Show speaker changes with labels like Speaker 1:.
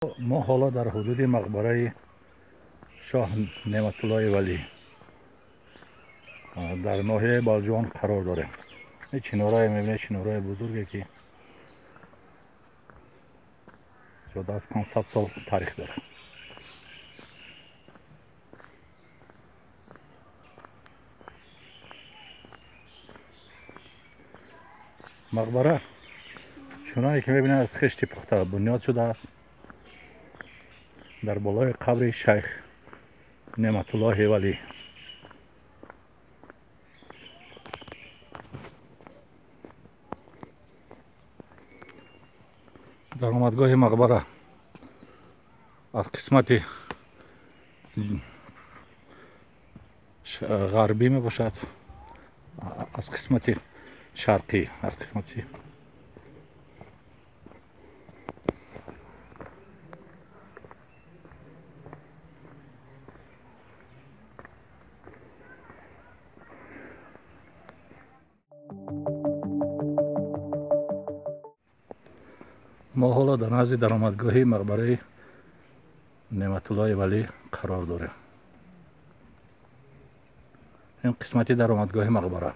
Speaker 1: Мо ҳоло дар ҳудуди мақбараи Шоҳ Неъматуллои Валӣ дар ноҳияи Балҷувон қарор дорем. Ин чинорае мебинед, чинораи бузурге, ки зиёда аз 500 сол таърих дорад. Мақбара, чуноне ки мебинед, аз хишти пухта бунёд шудааст. Дар болои қабри шайх Неъматуллоҳи Валӣ. Даромадгоҳи мақбара аз қисмати ғарбӣ мебошад, аз қисмати шарқӣ, аз қисмати Мо ҳоло дар назди даромадгоҳи мақбараи Неъматуллои Валӣ қарор дорем. Ин қисмати даромадгоҳи мақбара.